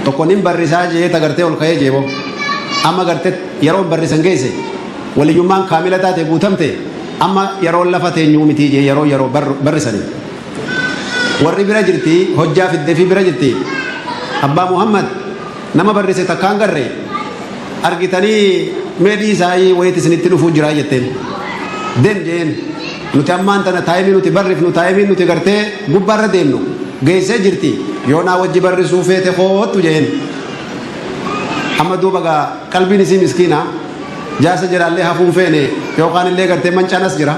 Tokko nin barrisaa jee ta gartee ol ka'ee jeebo. Amma gartee yeroon barrisan geesse waliyyummaan kaamila taate guutamte, amma yeroon lafa teenyuu mitii jee, yeroo yeroo barrisanii. Warri bira jirti, hojjaa fidde fi bira jirti. Abbaa Muhammad, nama barrise takkaan garre argitanii, mee dhiisaayii, wayiiti isinitti dhufuu jiraa jetteen. Dem jeen, nuti ammaan tana taayimii nuti barrifnu, taayimiin nuti gartee gubbaarra deemnu geessee jirti, yoo naa wajji barrisuu feete koottu jeen. Amma duuba gaa qalbiin isii miskiina, jaarsa jalaallee hafuun feene, yookaan illee gartee mancaan as jira.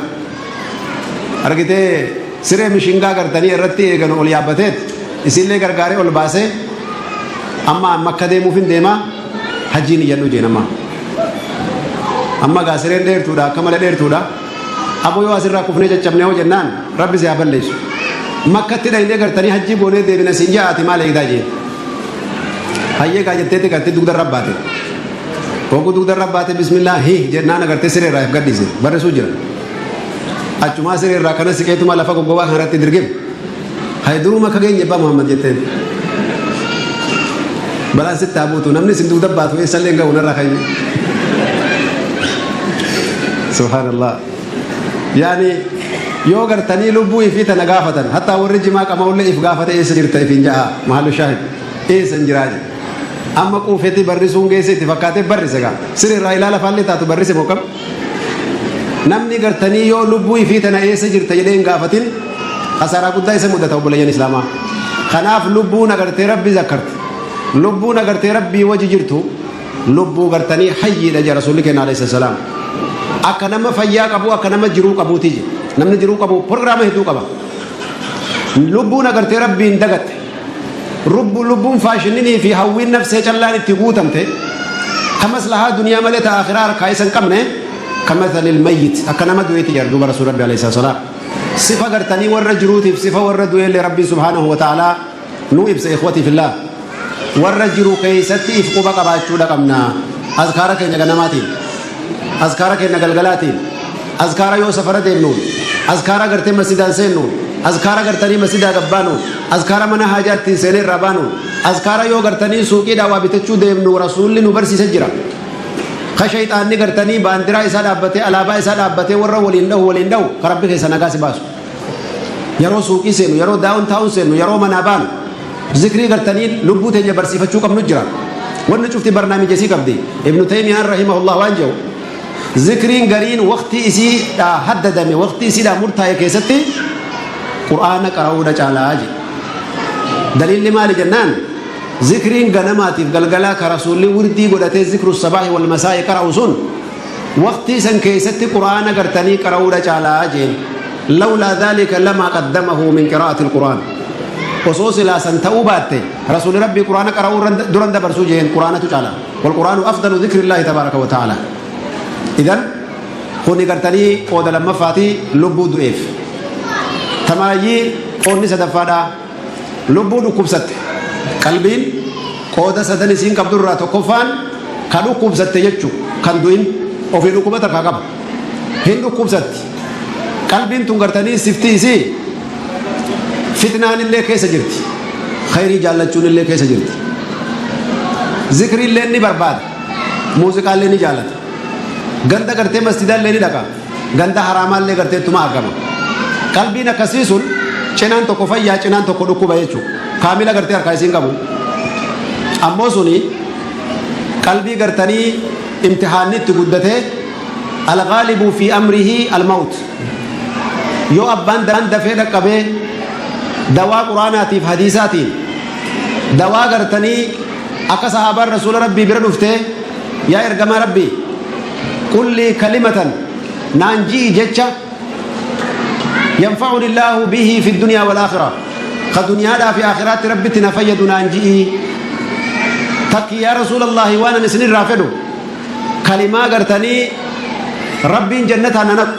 Argitee, siree mishingaa gartanii irratti eeganu ol yaabbateet isiillee gargaaree ol baasee, amma amma akka deemuuf hin deemaa, hajjiin iyyadhu jeen. Amma amma gaa sireen dheertuudha, akka malee dheertuudha. Aboo, yoo asirraa kufnee caccabnee hoo jennaan, Rabbi si haa balleessu, Makkatti dhaynee gartanii hajjii goonee deebina siin ja'aati, maal eegdaa jeen. Hayyee gaa jetteetti gartee dugda irra baate. Hogguu dugda irra baate, bismillah hi jennaan, agartee siree irraa if gadhiise, barrisuu jira. Achumaa siree irraa kana siqeetuma lafa goggobaa kanarratti dirgim. Hay, duruma akka geenye, abbaa Muhammad jetteen. Balaan sitti haa buutu, namni isin dugda baatu eessallee hin ga'u, narraa kan. Subhaanallah. Yaani yoo gartanii lubbuu ifii tana gaafatan, hattaa warri jimaa qama'ullee if gaafate, eessa jirta ifiin ja'a, mahallu shaahid, eessa hin jiraa jedhe. Amma quufetti barrisuun geesse itti fakkaatee barrise gaa. Siree irraa ilaala faallee taatu barrise moo kam? Namni gartanii yoo lubbuu ifii tana eessa jirta jedhee hin gaafatin, kasaaraa guddaa isa mudata, obboleeyyan islaamaa. Kanaaf lubbuun agartee Rabbi zakkarti. Lubbuun agartee Rabbii waji jirtu lubbuu gartanii hayyiidha jedha Rasuulli keenya alayhi salaam. Akka nama fayyaa qabu, akka nama jiruu qabuuti jedhe. Namni jiruu qabu prograama hedduu qaba. Lubbuun agartee Rabbiin dagatte. Lubbuun faashininii fi hawwiin nafsee callaan itti guutamte, ka maslahaa duniyaa malee ta akhiraa harkaa isa hin qabne, كمثل الميت, akka nama du'eeti jedha duuba Rasuul Rabbi alayhi salaam. Sifa gartanii warra jiruutiif sifa warra du'eellee Rabbiin subhaanahu wa ta'aalaa nu ibsa. إخوتي في الله, warra jiru keeysatti if quba qabaachuudha qabna. Azkaara keenya ganamaatiin, azkaara keenya galgalaatiin, azkaara yoo safara deemnuun, azkaara gartee masjidaan seennuun, azkaara gartanii masjidaa gabbaanuun, azkaara mana haajaa ittiin seenee irraa baanuun, azkaara yoo gartanii suuqiidhaa waa bitachuu deemnu Rasuulli nu barsiise jira. Ka shayxaanni gartanii baandiraa isaa dhaabbatee, alaabaa isaa dhaabbatee warra waliin dhahu, waliin dhahu, ka Rabbi keessa nagaa si baasu. Yeroo suuqii seenu, yeroo daawun taa'uun seenu, yeroo manaa baanu, zikrii gartanii lubbuu teenya barsiifachuu qabnu jira. Wanni cufti barnaamija isii qabdi. Ibnu Taymiyaan rahimahullah waan jedhu, zikriin gariin waqtii isiidha haddadame, waqtii isiidha murtaa'e keessatti Qur'aana qara'uudha caalaa jedhe. Daliilli maali jennaan, zikriin ganamaatiif galgalaa ka Rasuulli wirdii godhatee ذكر الصباح والمساء qara'u sun waqtii san keessatti Qur'aana gartanii qara'uudha caalaa jeen. لولا ذلك لما قدمه من قراءة القرآن, osoo silaa san ta'uu baatte Rasuulli Rabbii Qur'aana qara'uu duran dabarsuu jeen. Qur'aanatu caala. والقرآن أفضل ذكر الله تبارك وتعالى. إذن kuni gartanii qooda lammaffaati, lubbuu du'eef. Tamaayyii qoodni sadaffaadha, lubbuu dhukkubsatte. Qalbiin qooda sadan isiin qabdurraa tokkoffaan ka dhukkubsatte jechu, kan du'in ofii dhukkuba takkaa qaba, hin dhukkubsatti. Qalbiin tun gartanii sifti isii fitnaan illee keessa jirti, khayrii jaallachuun illee keessa jirti, zikrii illee ni barbaada, muuziqaa illee ni jaallata, ganda gartee masjidaa illee ni dhaqa, ganda haraamaa illee gartee ittuma argama. Qalbiin akkasii sun cinaan tokko fayyaa, cinaan tokko dhukkuba jechuudha. Kaamila gartee harkaa isiin qabu. Ammoo suni qalbii gartanii imtihaanni itti guddatee, الغالب في أمره الموت. Yoo abbaan dafee dhaqqabee dawaa Quraanaatiif hadiisaatiin, dawaa gartanii akka sahaabaan Rasuula Rabbii bira dhuftee, "Yaa ergamaa Rabbii, قل لي كلمة," naan ji'i jecha, "ينفعني الله به في الدنيا والآخرة," ka duniyaadhaa fi aakhiraatti Rabbitti na fayyadu naan ji'i takki, "Yaa Rasuula Allaahi, waan an isinirraa fedhu kalimaa gartanii Rabbiin jannataan na naqu,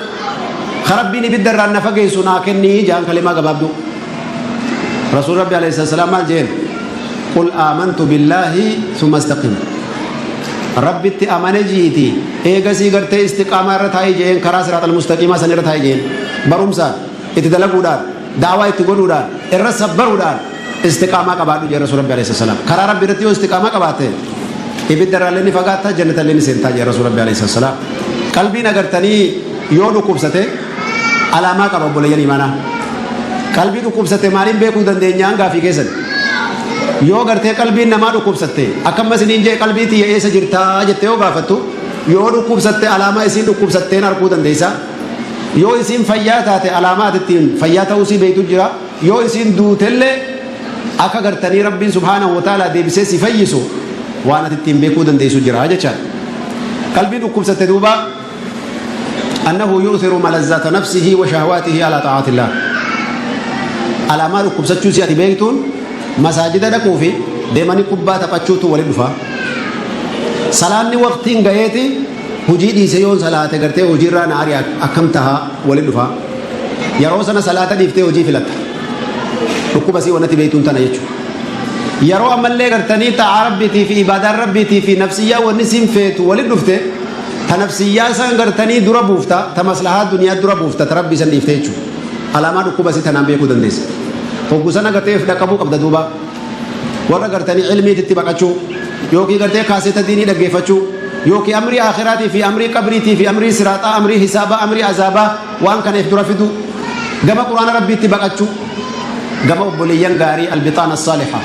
ka Rabbiin ibidda irraan na fageessu naa kennii," jaan, kalimaa gabaabduu. Rasuul Rabbi alayhi salaam maal jeen? "قل آمنت بالله ثم استقم." Rabbitti amane jiiti, eegasii gartee istiqaamaa irra taa'ii jeen, karaa صراط المستقيم san irra taa'ii jeen. Barumsaan itti dalaguudhaan, daawaa itti godhuudhaan, irra sabbaruudhaan. Istiqaamaa qabaadhu jee Rasuul Rabbi alayhi salaam. Karaa Rabbi irratti yoo istiqaamaa qabaatte, ibidda irraallee ni fagaatta, jannatallee ni seentaa jee Rasuul Rabbi alayhi salaam. Qalbiin agartanii yoo dhukkubsate alaamaa qaba, obboleeyyan imaanaa. Qalbii dhukkubsate maaliin beekuu dandeenyaan gaafii keessan? Yoo gartee qalbiin namaa dhukkubsatte, akkamas isiniin jee, qalbii tiyya eessa jirtaa jette yoo gaafattu, yoo dhukkubsatte alaamaa isiin dhukkubsatteen arguu dandeessa. Yoo isiin fayyaa taate, alaamaa ati ittiin fayyaa ta'uu sii beektu jira. Yoo isiin duutellee, akka gartanii Rabbiin subhaanahu wa ta'ala deebisee si fayyisu waan ati ittiin beekuu dandeessu jira jechaadha. Qalbii dhukkubsatte duuba أنه يؤثر ملذات نفسه وشهواته على طاعة الله. Alaamaa dhukkubsachuu si ati beektuun, masaajida dhaquu fi deemanii kubbaa taphachuutu waliin dhufa. Salaanni waqtiin gaheeti hojii dhiise yoon salaate gartee hojiirraa na ari'a, akkam tahaa waliin dhufa. Yeroo sana salaata dhiiftee hojii filatta. Dhukkuba sii wanati beektuun tana jechuudha. Yeroo ammallee gartanii ta'aa Rabbiitii fi ibaadaan Rabbiitii fi nafsiyyaa wanni siin feetu waliin dhufte, ta nafsiyyaa san gartanii dura buufta, ta maslahaa duniyaa dura buufta, ta Rabbii san dhiiftee jechuudha. Alaamaa dhukkuba si tanaan beekuu dandeessa. Hoggu sana gartee of dhaqqabuu qabda duuba. Warra gartanii ilmiititti baqachuu, yookiin gartee kaaseeta diinii dhaggeeffachuu, yookiin amrii akhiraatii fi amrii qabriitii fi amrii siraaxaa, amrii hisaabaa, amrii azaabaa, waan kana if dura fiduu, gama Quraana Rabbiitti baqachuu, gama obboleeyyan gaarii, البطانة الصالحة,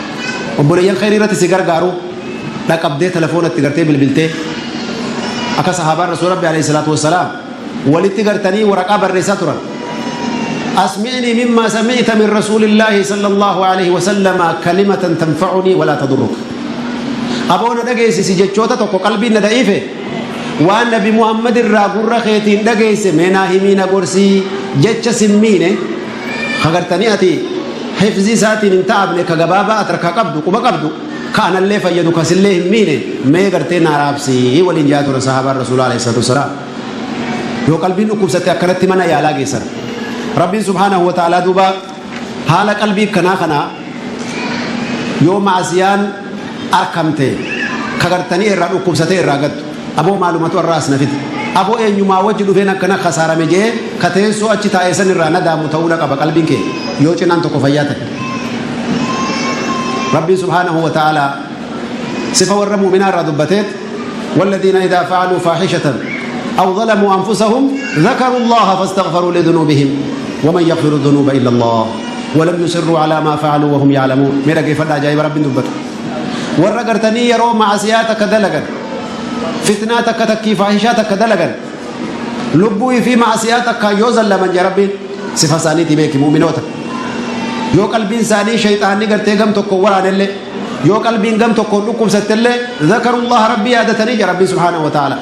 obboleeyyan khayrii irratti si gargaaru dhaqabdee, telefoonatti gartee bilbiltee, akka sahaabaan Rasuul Rabbi alayhi salaatu wassalaam walitti gartanii waraqaa barreessaa turan. أسمعني مما سمعت من رسول الله صلى الله عليه وسلم كلمة تنفعني ولا تضرك. Aboona dhageessisi jechoota tokko, qalbiin na da'iife, waan Nabi Muhammad irraa gurra keetiin dhageesse meenaa himii na gorsii, jecha simmiine kagartanii ati hifzii isaatiin hin ta'abne, ka gabaabaa ati harkaa qabdu, quba qabdu, ka anallee fayyadu, kasillee hin miine, mee gartee naa raabsii waliin jaa turan sahaabaan Rasuulaa alayhi salaatu wasalaam. Yoo qalbiin dhukkubsatte akkanatti mana yaalaa geessan. Rabbiin subhaanahu wa ta'aalaa duuba haala qalbii kanaa kana, yoo maasiyaan arkamte kagartanii irraa dhukkubsatee irraa gaddu, aboo maalumatu irraa as na fide, aboo eenyumaa wajji dhufeen akkana kasaarame jee, ka teessoo achi taa'ee san irraa nadaamu ta'uudha qaba qalbiin kee, yoo cinaan tokko fayyaa ta'e. Rabbiin subhaanahu wa ta'aalaa sifa warra mu'minaa irraa dubbateet, والذين إذا فعلوا فاحشة أو ظلموا أنفسهم ذكروا الله فاستغفروا لذنوبهم ومن يغفر الذنوب إلا الله ولم يصروا على ما فعلوا وهم يعلمون. ميرا كيف ajaa'ib Rabbiin dubbatu! Warra gartanii yeroo maasiyaa takka dalagan, fitnaa takka takkii, faahishaa takka dalagan, lubbuu fi maasiyaa takka yoo zallaman, jee Rabbiin, sifa isaaniitii beeki. Mu'minoota yoo qalbiin isaanii shayxaanni gartee gam tokko waraanellee, yoo qalbiin gam tokkoon dhukkubsattellee, ذكروا الله, Rabbii yaadatanii jira Rabbiin subhaanahu wa ta'ala.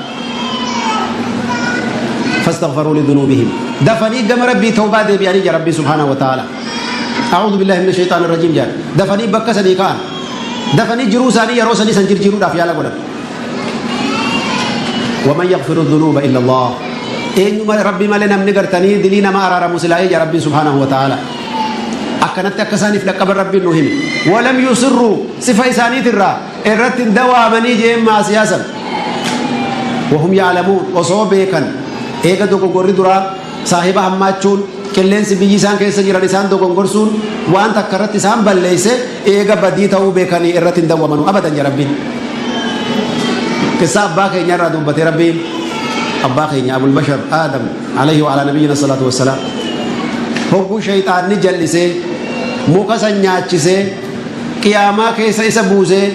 فاستغفروا لذنوبهم, dafanii gama Rabbii tawbaa deebi'anii jira Rabbiin subhaanahu wa ta'ala. أعوذ بالله من الشيطان الرجيم jaa, dafanii bakka sanii ka'an, dafanii jiruu isaanii yeroo sanii san jirjiiruudhaaf yaala godhan. ومن يغفر الذنوب إلا الله, eenyuma Rabbi malee namni gartanii dilii nama araaramu silaa'ee jira Rabbiin subhaanahu wa ta'ala. Akkanatti akka isaaniif dhaqqaban Rabbiin nu hime. ولم يصروا, sifa isaaniitirraa irratti hin dawaamanii jeen maasiyaa san. وهم يعلمون, osoo beekan, eega dogongorri duraa saahiba hammaachuun, qilleensi biyyi isaan keessa jiran isaan dogongorsuun, waan takka irratti isaan balleeyse, eega badii ta'uu beekanii irratti hin dawwamanu abadan ja Rabbiin. Qissa abbaa keenya irraa dubbate Rabbiin, abbaa keenya أبو البشر آدم عليه وعلى نبينا الصلاة والسلام, hogguu shayxaanni jallisee muka san nyaachisee, qiyaamaa keessa isa buusee,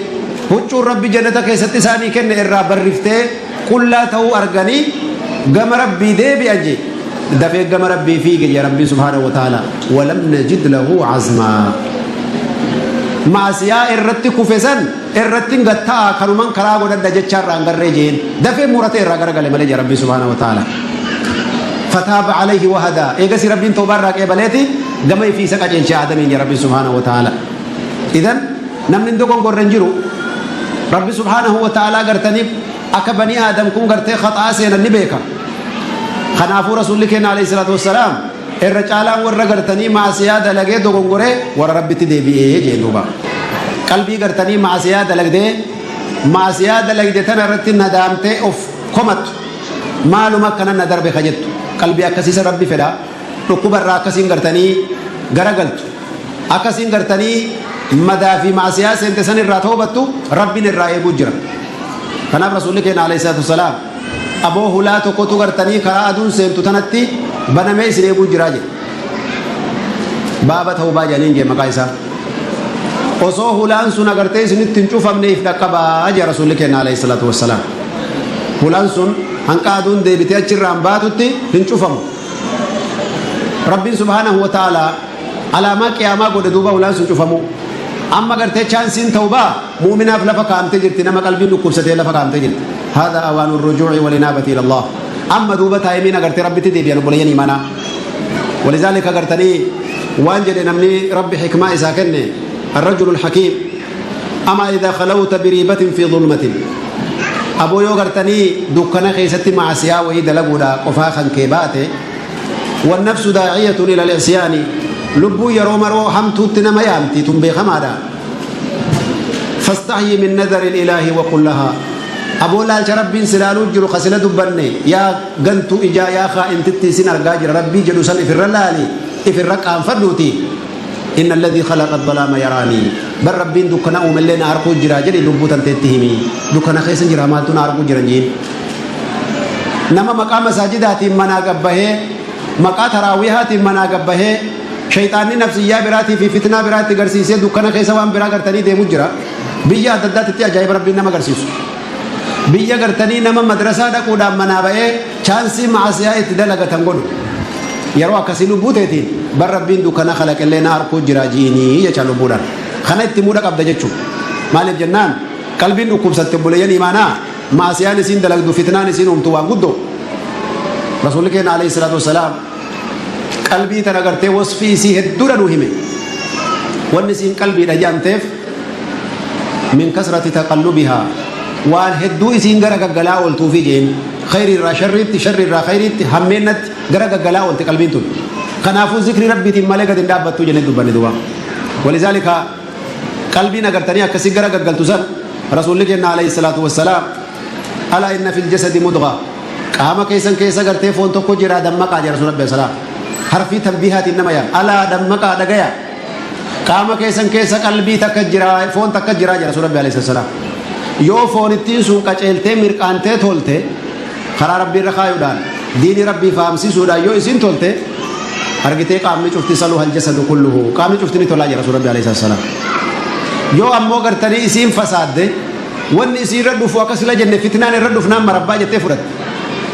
huccuun Rabbi jannata keessatti isaanii kenne irraa barriftee qullaa ta'uu arganii gama Rabbii deebi'an je. Dafee gama Rabbii fiige je Rabbii subhaanahu wa ta'ala. ولم نجد له عزما, maasiyaa irratti kufe san irratti gattaa kanuman karaa godhadha jecha irraa garree jeen, dafee murate irraa garagale malee je Rabbii subhaanahu wa ta'ala. فتاب عليه وهدى, eegasi Rabbiin toobaa irraa qeebaleeti gama ifii isa qajeelche Aadamiin je Rabbiin subhaanahu wa ta'ala. Idan namni hin dogongorre hin jiru. Rabbi subhaanahu wa ta'ala gartaniif akka banii Aadam kun gartee khaxaa seenan ni beeka. Kanaafuu Rasuulli keenya alayhi salaatu wassalaam, irra caalaan warra gartanii maasiyaa dalagee dogongoree warra Rabbitti deebi'ee jeen. Duuba qalbii gartanii maasiyaa dalagdee, maasiyaa dalagde tana irratti nadaamtee of komattu, maaluma akkana na darbe ka jettu, qalbii akkasiisa Rabbi fedha. Dhukkuba irraa akkasiin gartanii garagaltu, akkasiin gartanii Madaa fi maasiyaa seente san irraa toobattu Rabbiin irraa eeguu jira. Kanaaf Rasuulli keenya alayhi salaatu wassalaam aboo hulaa tokkotu gartanii karaa aduun seentu tanatti banamee isin eeguu jiraa jedhe. Baaba tawbaa jedhaniin jee maqaa isaa. Osoo hulaan sun agartee isinitti hin cufamne if dhaqqabaa jee Rasuulli keenya alayhi salaatu wassalaam. Hulaan sun hanqa aduun deebitee achirraan baatutti hin cufamu. Rabbiin subhaanahu wa ta'ala alaamaa qiyaamaa godhe duuba hulaan sun cufamuu. Amma gartee chaansiin tawbaa mu'minaaf lafa kaa'amtee jirti, nama qalbiin dhukkubsatee lafa kaa'amtee jirti. Haadha awaanu rujuuci walinaabati ila Allah. Amma duuba taayimiin agartee Rabbitti deebi'an, obboleeyyan imaanaa. Walizaalika gartanii waan jedhe namni Rabbi hikmaa isaa kenne, الرجل الحكيم: أما إذا خلوت بريبة في ظلمة. Aboo, yoo gartanii dukkana keessatti maasiyaa wayii dalaguudha qofaa kan kee baate, والنفس داعية إلى العصيان, lubbuu yeroo maroo hamtuutti nama yaamti, tun beekamaadha. فاستحي من نظر الإله وقل لها. Aboo, laalcha Rabbiin silaaluu jiru kasila dubbanne, yaa gantuu ijaa, yaa kaa'intitti isin argaa jira Rabbii jedhu san ifirra laali, ifirra qaanfadhuuti. إن الذي خلق الظلام يراني, bar Rabbiin dukkana uumellee na arguu jira jedhi lubbuu tanteetti himi. Dukkana keessa jira, maaltu na arguu jiran jiin. Nama maqaa masaajidaatiin manaa gabbahee, maqaa taraawiihaatiin manaa gabbahee, shayxaanni nafsiyyaa biraatii fi fitnaa biraatti garsiisee dukkana keessa waan biraa gartanii deemu jira. Biyya adda addaatti ajaa'iba Rabbiin nama agarsiisu. Biyya gartanii nama madrasaa dhaquudhaan manaa ba'ee chaansii maasiyaa itti dalagatan godhu. Yeroo akkasii lubbuu teetiin bar Rabbiin dukkana kalaqellee na arkuu jira ji'inii jecha lubbuudhaan. Kana itti muudha qabda jechuudha. Maaliif jennaan, qalbiin dhukkubsatte, obboleeyyan imaanaa, maasiyaan isiin dalagdu, fitnaan isiin uumtu waan guddoo. Rasuulli keenya alayhi salaatu wassalaam qalbii tana gartee wasfii isii hedduudha nuu hime. Wanni isiin qalbiidha jedhamteef من كثرة تقلبها, waan hedduu isiin gara gaggalaa ooltuufi jeen. Khayri irraa sharriitti, sharri irraa khayriitti, hammeennatti gara gaggalaa oolti qalbiin tun. Kanaafuu zikrii Rabbiitiin malee gadi hin dhaabbattuu jennee dubbanne duuba. ولذلك qalbiin agartanii akkasii gara gaggaltu san, Rasuulli keenya alayhi salaatu wassalaam ألا إن في الجسد مضغة, qaama keessan keessa gartee foon tokko jira, dammaqaa jira. Rasuul Rabbi salaam harfii tanbiihaatiin nama yaam. Alaa, dammaqaa, dhagaya, qaama keessan keessa qalbii takka jira, foon takka jira jira Rasuul Rabbi alayhi salaam. Yoo foonittiin sun qaceeltee mirqaantee tolte, karaa Rabbii irra kaayuudhaan, diinii Rabbii fahamsiisuudhaan yoo isin tolte argitee, qaamni cufti صلح الجسد كله, qaamni cufti ni tolaa jira Rasuul Rabbi alayhi salaam. Yoo ammoo gartanii isiin fasaadde, wanni isii irra dhufu akka sila jenne, fitnaan irra dhufnaan marabbaa jettee fudhatte,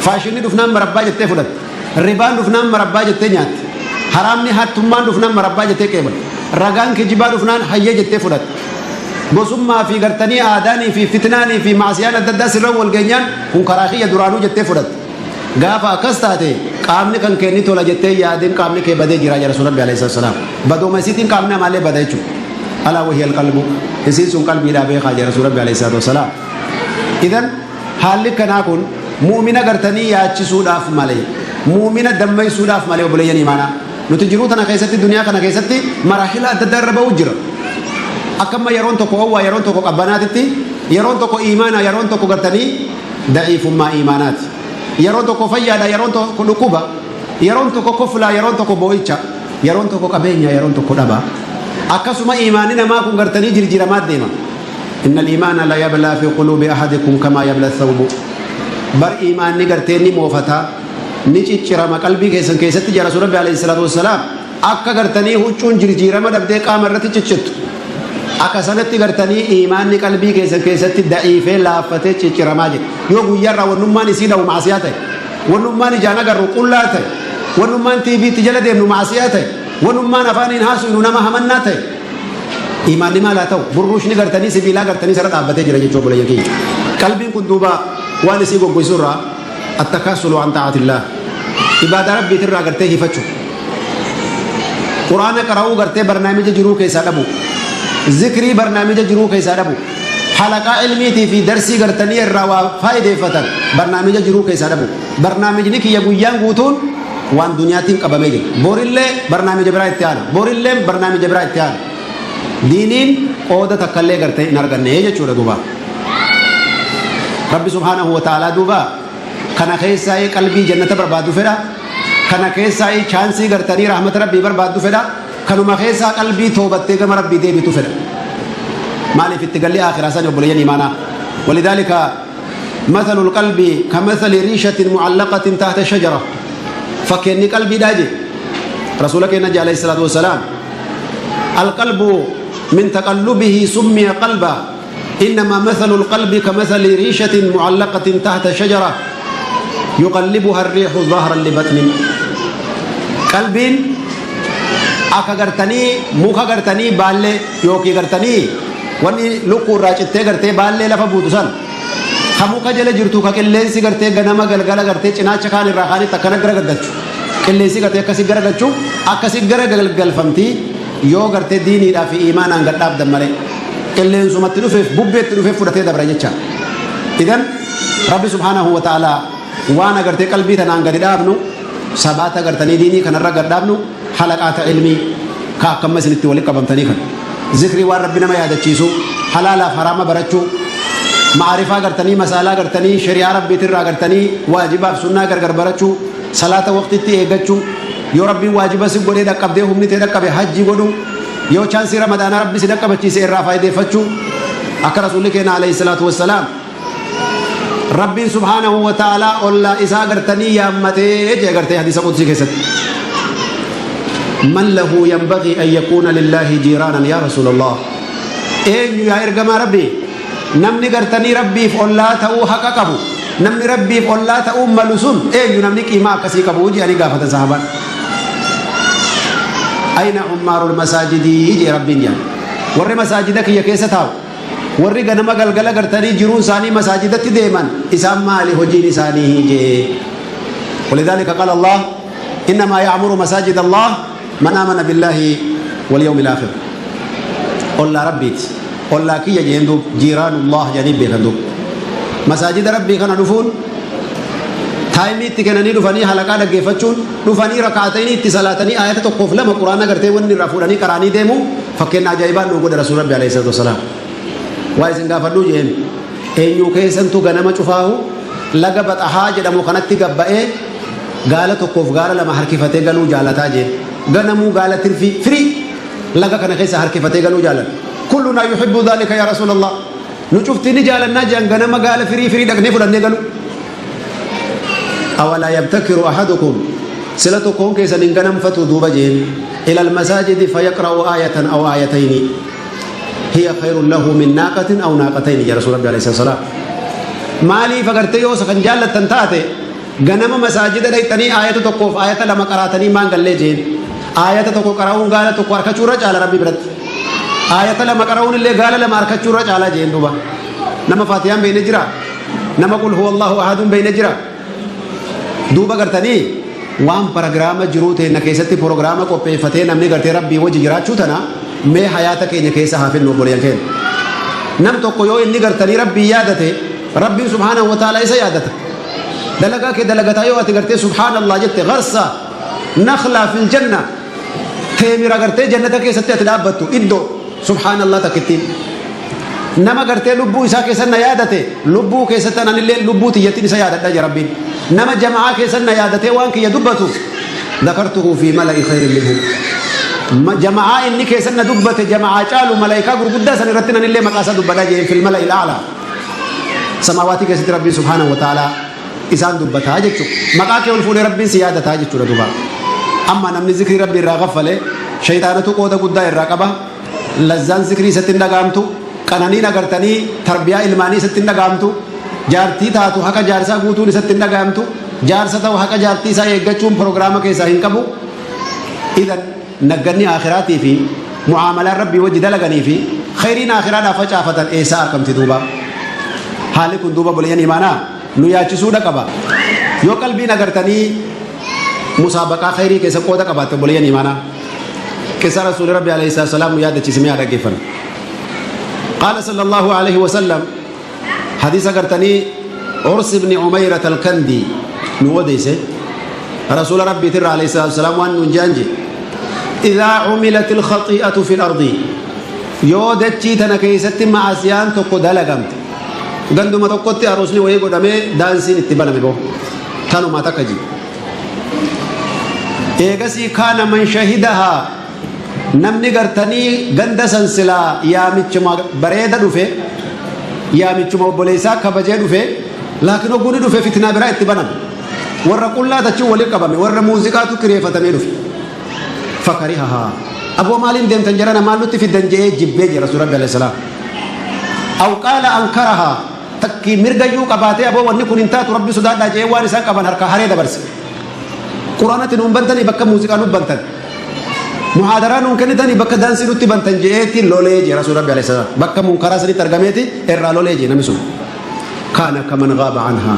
faashinni dhufnaan marabbaa jettee fudhatte, ribaan dhufnaan marabbaa jettee nyaatte, haraamni hattummaan dhufnaan marabbaa jettee qeebalte, ragaan kijibaa dhufnaan hayyee jettee fudhatte, gosummaa fi gartanii aadaanii fi fitnaanii fi maasiyaan adda addaa sirra wal geenyaan kun karaa kiyya duraanuu jettee fudhatte. Gaafa akkas taate qaamni kan kee ni tola jettee yaadin, qaamni kee badee jira jira Rasuul Rabbi alayhi salaam. Badooma isiitiin qaamni amaallee bada jechuudha. ألا وهي القلب, isiin sun qalbiidhaa beekaa jira Rasuul Rabbi alayhi salaam. Idan haalli kanaa kun mu'mina gartanii yaachisuudhaaf malee, mu'mina dammaysuudhaaf malee, obboleeyyan imaanaa, nuti jiruu tana keessatti, duniyaa kana keessatti maraahila adda addaa irra ba'uu jira. Akkamma yeroon tokko owwaa, yeroon tokko qabbanaatitti, yeroon tokko imaanaa, yeroon tokko gartanii daciifummaa imaanaati, yeroon tokko fayyaadha, yeroon tokko dhukkuba, yeroon tokko koflaa, yeroon tokko boo'icha, yeroon tokko qabeenya, yeroon tokko dhaba. Akkasuma imaanni namaa kun gartanii jirjiramaa deema. إن الإيمان ليبلى في قلوب أحدكم كما يبلى الثوب. Bar imaanni gartee ni moofata, ni ciccirama qalbii keessan keessatti jara Rasuul Rabbi alayhi salaatu wassalaam. Akka gartanii huccuun jirjiirama dhabdee qaama irratti ciccittu, akka sanatti gartanii imaanni qalbii keessan keessatti da'iifee laaffatee cicciramaa jira. Yoo guyyaarraa wannummaan isii dha'u maasiyaa ta'e, wannummaan ijaan agarru qullaa ta'e, wannummaan tiiviitti jala deemnu maasiyaa ta'e, wannummaan afaaniin haasofnu nama hamannaa ta'e, imaanni maal haa ta'u? Burruushni gartanii sibiilaa gartanii sarara dhaabbatee jira jechuu, obboleeyyan kiyya. Qalbiin kun duuba waan isii goggoisu irraa التكاسل عن طاعة الله, ibaadaa Rabbiitirraa gartee hifachuu, Quraana qara'uu gartee barnaamija jiruu keessaa dhabu, zikrii barnaamija jiruu keessaa dhabu, halaqaa ilmiitii fi darsii gartanii irraa waa faayideeffatan barnaamija jiruu keessaa dhabu. Barnaamijni kiyya guyyaan guutuun waan duniyaatiin qabamee jira. Borillee barnaamija biraa itti aana, borillee barnaamija biraa itti aana, diiniin qooda takkallee gartee hin arganne jechuudha duuba. Rabbi subhaanahu wa ta'aalaa duuba kana keessaa qalbii jannata barbaadu fedha, kana keessaa chaansii gartanii rahmata Rabbii barbaadu fedha. Kanuma keessaa qalbii toobattee gama Rabbii deebitu fedha. Maaliif itti galli aakhiraa sani, obboleeyyan iimaanaa? ولذلك مثل القلب كمثل ريشة معلقة تحت شجرة. Fakkeenni qalbii dha je Rasuula keenya عليه الصلاة والسلام. القلب من تقلبه سمي قلبا، إنما مثل القلب كمثل ريشة معلقة تحت شجرة يقلبها الريح ظهرا لبطن. Qalbiin akka gartanii muka gartanii baallee yookiin gartanii wanni lukkuu irraa cittee gartee baallee lafa buutu san, ka muka jala jirtu, ka qilleensi gartee ganama galgala gartee cinaacha kaan irraa kaanitti akkana garagalchu, qilleensi gartee akkasi garagalchu, akkasi garagalfamti. Yoo gartee diiniidhaa fi imaanaan gad dhaabdan malee, qilleensumatti dhufeef, bubbeetti dhufeef fudhatee dabra jecha. إذن Rabbi سبحانه وتعالى waan agartee qalbii tanaan gadi dhaabnu, sabaata gartanii diinii kanarra gad dhaabnu, halaqaata ilmii ka akkamma isinitti walitti qabamtanii kan zikrii, waan Rabbi nama yaadachiisu, halaalaaf haraama barachuu, ma'arifaa gartanii masaalaa gartanii shari'aa Rabbiitirraa gartanii waajibaaf sunnaa gargar barachuu, salaata waqtitti eeggachuu, yoo Rabbiin waajiba si godhee dhaqqabdee humni tee dhaqqabe hajji godhuu, yoo chaansii Ramadaanaa Rabbi si dhaqqabachiise irraa faayideeffachuu, akka Rasuulli keenya عليه الصلاة والسلام Rabbiin سبحانه وتعالى ollaa isaa gartanii yaammatee jee gartee hadiisa qudsii keessatti. من له ينبغي أن يكون لله جيرانا يا رسول الله؟ Eenyu yaa ergamaa Rabbii namni gartanii Rabbiif ollaa ta'uu haqa qabu, namni Rabbiif ollaa ta'uu malu sun eenyu, namni qiimaa akkasii qabu jedhanii gaafatan sahabaan. أين عمار المساجد jee Rabbiin jedhan. Warri masaajida kiyya keessa taa'u, warri ganama galgala gartanii jiruun isaanii masaajidatti deeman, isaan maali hojiin isaanii jee. ولذلك قال الله: إنما يعمر مساجد الله من آمن بالله واليوم الآخر. Ollaa Rabbiiti, ollaa kiyya jeen duub. جيران الله jedhanii beekan duub. Masaajida Rabbii kana dhufuun, taayimii itti kennanii dhufanii halaqaa dhaggeeffachuun, dhufanii rakaatanii itti salaatanii, ayata tokkoof lama Quraana gartee wanni irraa fuudhanii qaraanii deemu, fakkeenya ajaa'ibaan nu godhe Rasuul Rabbi عليه الصلاة والسلام. Waa isin gaafadhuu jeen. Eenyu keessantu ganama cufaahu laga Baxahaa jedhamu kanatti gabba'ee gaala tokkoof gaala lama harkifatee galuu jaalataa jeen? Ganamuu gaala tirfii firii laga kana keessa harkifatee galuu jaalata. كلنا يحب ذلك يا رسول الله. Nu cuftii ni jaalannaa jedhan, ganama gaala firii firii dhaqnee fudhannee galu. أولا يبتكر أحدكم؟ Sila tokkoon keessan hin ganamfatu duuba jeen إلى المساجد فيقرأ آية أو آيتين، هي خير له من ناقة أو ناقتين يا رسول الله عليه الصلاة والسلام. Maaliif agartee yoo kan jaallattan taate ganama masaajida dhayxanii aayata tokkoof aayata lama qaraatanii maan gallee jeen? Aayata tokko qara'uun gaala tokko harkachuurra caala Rabbi biratti. Aayata lama qara'uun illee gaala lama harkachuurra caala jeen duuba. Nama Faatiyaan beeyne jira? Nama قل هو الله أحد beeyne jira? Duuba gartanii waan paragiraama jiruu teenna keessatti proogiraama qopheeffatee namni gartee Rabbii wajji jiraachuu tana mee hayaata keenya keessa haa finnu, obboleeyyan keenya. Nam tokko yoo inni gartanii Rabbii yaadate, Rabbiin سبحانه وتعالى isa yaadata. Dalagaa kee dalagataa yoo ati gartee سبحان الله jette, غرس نخلة في الجنة, teemira gartee jannata keessatti ati dhaabbattu iddoo سبحان الله takkittiin. Nama gartee lubbuu isaa keessan na yaadate, lubbuu keessatti anillee lubbuu tiyyattiin isa yaadadha jee Rabbiin. Nama jama'aa keessan na yaadatee waan kiyya dubbatu, ذكرته في ملأ خير منهم. Jama'aa inni keessan na dubbate, jama'aa caalu, malaayikaa gurguddaa san irratti nanillee maqaa isaa dubbadha jee. في الملأ الأعلى, samaawatii keessatti Rabbiin سبحانه وتعالى isaan dubbataa jechuudha. Maqaa kee ol fuudhee Rabbiin si yaadataa jechuudha duuba. Amma namni zikrii Rabbii irraa gaffale, shayxaanatu qooda guddaa irraa qaba. Lazzaan zikrii isatti hin dhagaamtu. Qananiin agartanii tarbiyaa ilmaanii isatti hin dhagaamtu. Jaartii taatu haqa jaarsaa guutuun isatti hin dhagaamtu. Jaarsa ta'u haqa jaartii isaa eeggachuun proogiraama keessaa hin qabu. إذن nagganni aakhiraatii fi mucaamalaan Rabbii wajji dalaganii fi khayriin aakhiraadhaaf facaafatan eessaa argamti duuba? Haalli kun duuba, boleeyyan imaanaa, nu yaachisuudha qaba. Yoo qalbiin agartanii musaabaqaa khayrii keessa qooda qabaatte, boleeyyan imaanaa, qissa Rasuuli Rabbi عليه السلام nu yaadachiisimee haa dhaggeeffannu. قال صلى الله عليه وسلم, حديث agartanii عرس بن عميرة الكندي nu odeesse, Rasuula Rabbiitirra عليه الصلاة والسلام waan nuun je'an je: إذا عملت الخطيئة في الأرض, yoo dachii tana keessatti ma'asiyaan tokko dalagamte, ganduma tokkotti aroosni wayii godhamee daansiin itti baname boo tanuma takka ji, eegasii كان من شهدها. Namni gartanii ganda san silaa yaamichuma bareeda dhufe, yaamichuma obboleessaa kabajee dhufe, laakiin hogguuni dhufe fitnaa biraa itti baname. Warra qullaa tachiin waliin qabame, warra muuziqaatu kireeffatamee dhufe. Fakarihahaa. Aboo maaliin deemtan jarana, maal nutti fiddan je'ee jibbee jira Rasuul Rabbi alayhi salaam. Aw qaala ankarahaa, takkii mirgayyuu qabaatee, aboo wanni kun hin taatu, Rabbi sodaadhaa je'ee waan isaan qaban harkaa haree dabarse. Quraanatti nuun bantanii bakka muuziqaa nuuf bantan. Muhaadaraa nuun kennitanii bakka daansii nutti bantan je'eetti lolee jee Rasuul Rabbi alayhi salaam. Bakka munkaraa sanitti argameeti irraa lolee jee namni sun. Kaana kaman gaaba anhaa.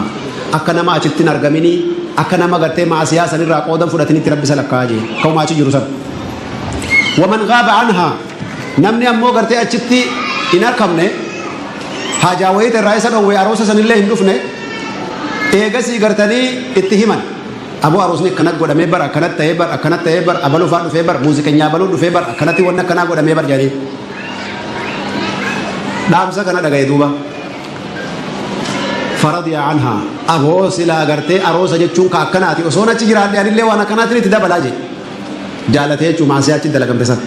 Akka nama achitti hin argaminii, akka nama gartee maasiyaa sanirraa qoodan fudhatinitti Rabbi isa lakkaa'aa jee. Ka'uma achi jiru san. Waman gaaba anhaa. Namni ammoo gartee achitti hin argamne, haajaa wayiita irraa isa dhowwee, aroosa sanillee hin dhufne, eegasii gartanii itti himan. Aboo aroosni akkanatti godhamee bar, akkanatti ta'ee bar, akkanatti ta'ee bar, abaluu faa dhufee bar, muuziqeenyaa abaluu dhufee bar, akkanatti wanni akkanaa godhamee bar jedhanii. Dhaamsa kana dhagaye duuba. Faradiya anhaa. Aboo silaa gartee aroosa jechuun ka akkanaati, osoon achi jiraadhe anillee waan akkanaatiin itti dabalaa jedhe. Jaalatee jechuun maasiyaa achi dalagamte sana.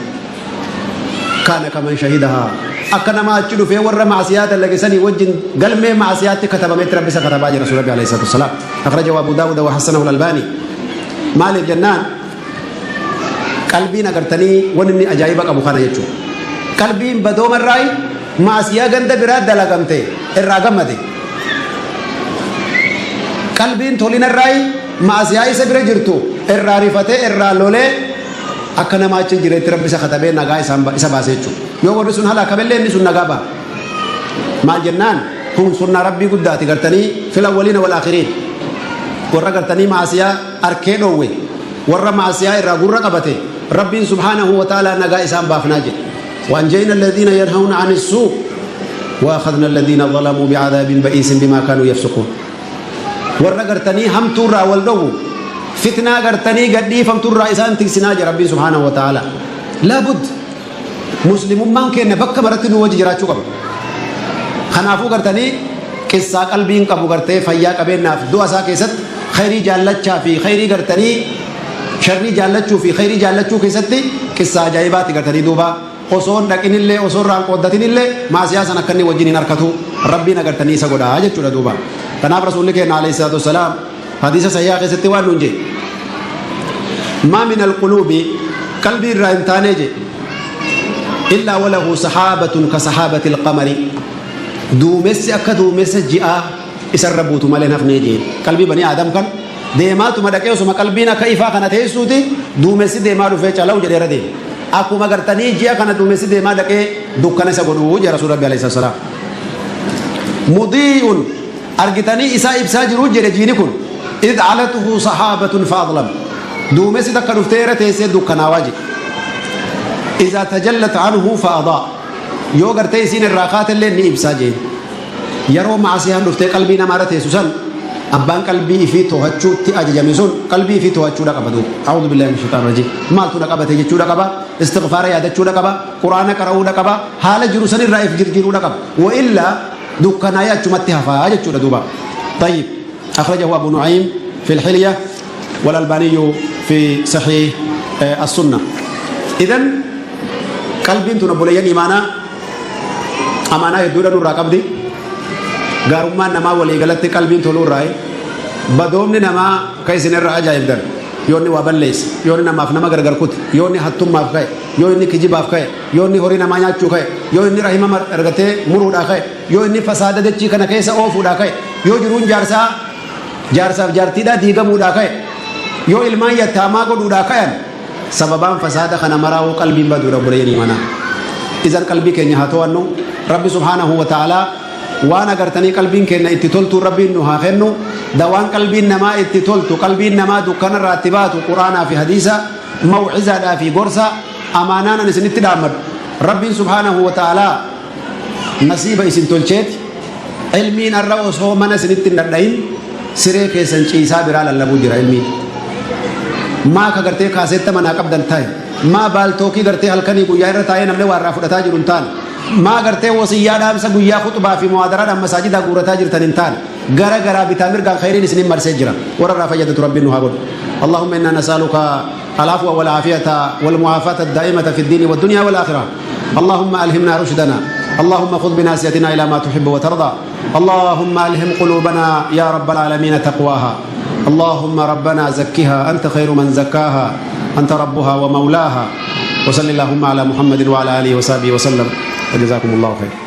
Kaana kaman shahidahaa. Akka nama achi dhufee warra maasiyaa dalage sanii wajjin galmee maasiyaatti katabametti Rabbi isa katabaa jira Rasuul Rabbi alayhi salaatu wassalaam. Akhrajahu Abu Daawuda wa hassanahu al-Albaani. Maaliif jennaan, qalbiin agartanii wanni inni ajaa'iba qabu kana jechuudha. Qalbiin badoomarraayi maasiyaa ganda biraa dalagamte irraa gammade. Qalbiin tolinarraayi maasiyaa isa bira jirtu irraa rifatee, irraa lolee, akka nama achi jireetti Rabbi isa katabee nagaa isa baase jechuudha. Yoo warri sun halakamellee inni sun nagaa ba'a. Maal jennaan, kun sunnaa Rabbii guddaati gartanii fil awwaliina wal aakhiriin. Warra gartanii maasiyaa arkee dhoowwe, warra maasiyaa irraa gurra qabate, Rabbiin subhaanahu wa ta'ala nagaa isaan baafnaa jedhe. وأنجينا الذين ينهون عن السوء وأخذنا الذين ظلموا بعذاب بئيس بما كانوا يفسقون. Warra gartanii hamtuurraa wal dhowwu, fitnaa gartanii gadhiifamtuurraa isaan tiksinaa jira Rabbiin subhaanahu wa ta'ala. Laabud muslimummaan keenya bakka maratti nu wajji jiraachuu qaba. Kanaafuu gartanii qissaa qalbiin qabu gartee fayyaa qabeenyaaf du'a isaa keessatti khayrii jaallachaa fi khayrii gartanii sharrii jaallachuu fi khayrii jaallachuu keessatti qissaa ajaa'ibaati gartanii duuba osoo hin dhaqinillee, osoo irraa hin qooddatinillee, maasiyaa san akka inni wajjin hin harkatu Rabbiin agartanii isa godhaa jechuudha duuba. Kanaaf Rasuulli keenya alayhi salaatu wassalaam hadiisa sahihaa keessatti waan nuun jedhe: maa min alquluubi, qalbii irraa hin taanee jedhe, illaa walahu sahaabatun ka sahaabati alqamari, duumessi akka duumessa ji'aa isarra buutu malee hin hafnee jeen. Qalbii banii Aadam kan deemaatuma dhaqee osuma qalbiin akka ifaa kana teessuuti, duumessi deemaa dhufee calaw jedheera deema. Akkuma gartanii ji'a kana duumessi deemaa dhaqee dukkana isa godhuu jedha Rasuul Rabbi alayhi salaam. Mudii'un, argitanii isaa ibsaa jiru jedhe jiini kun, id calatuhu sahaabatun faadlam, duumessi takka dhuftee irra teessee dukkanaawaa jedhe. Iza tajallat anhu faadaa, yoo gartee isiin irraa kaatellee ni ibsaa jeen. Yeroo maasiyaan dhuftee qalbii namaa irra teessu san, abbaan qalbii ifii to'achuutti ajajame sun qalbii ifii to'achuudha qaba duuba. A'uudhu billahi min shaitaan rajiim. Maaltu na qabate jechuudha qaba. Istighfaara yaadachuudha qaba. Quraana qara'uudha qaba. Haala jiru san irraa if jirjiruudha qaba. Wa illaa dukkanaa'ee achumatti hafaa jechuudha duuba. طيب، أخرجه أبو نعيم في الحلية والألباني في صحيح السنة. إذن qalbiin tun, obboleeyyan imaanaa, amaanaa hedduudha nurraa qabdi. Gaarummaan namaa waliigalatti qalbiin toluu irraa. Badoomni namaa ka isin irraa ajaa'ibdan, yoo inni waa balleesse, yoo inni namaaf nama gargar kute, yoo inni hattummaaf ka'e, yoo inni kijibaaf ka'e, yoo inni horii namaa nyaachuu ka'e, yoo inni rahima argatee muruudhaa ka'e, yoo inni fasaada dachii kana keessa oofuudhaa ka'e, yoo jiruun jaarsaa jaarsaaf jaartiidhaa diigamuudhaa ka'e, yoo ilmaan yattaamaa godhuudhaa ka'an, sababaan fasaada kana maraa'uu qalbiin baduudha, obboleeyyan imanaa. Idan qalbii keenya haa to'annu. Rabbi subhaanahu wa ta'aalaa waan agartanii qalbiin keenya itti toltuu Rabbiin nu haa kennu. Dawaan qalbiin namaa itti toltu, qalbiin namaa dukkanarraa itti baatu, Quraanaa fi hadiisa, mawcizaadhaa fi gorsa. Amaanaan an isinitti dhaammadhu, Rabbiin subhaanahu wa ta'aalaa nasiiba isin tolcheeti ilmiin arra osoo mana isinitti hin dhadhayin siree keessan ciisaa biraa lallabuu jira ilmiin. Maa ka gartee kaaseetta manaa qabdan ta'e, maa Paltalkii gartee halkanii guyyaa irra taa'ee namni waa irraa fudhataa jiru hin taane, maa gartee wasiyyaa dhaamsa guyyaa khuxbaa fi muhaadaraadhaan masaajidaa guurataa jirtan hin taane, gara garaa bitaa mirgaan khayriin isinin marsee jira. Warra irraa fayyadatu Rabbiin nu haa godhu. اللهم إنا نسألك العفو والعافية والمعافاة الدائمة في الدين والدنيا والآخرة. اللهم ألهمنا رشدنا، اللهم خذ بناصيتنا إلى ما تحب وترضى، اللهم ألهم قلوبنا يا رب العالمين تقواها، اللهم ربنا زكها أنت خير من زكاها، أنت ربها ومولاها. وصل اللهم على محمد وعلى آله وصحبه وسلم، وجزاكم الله خير.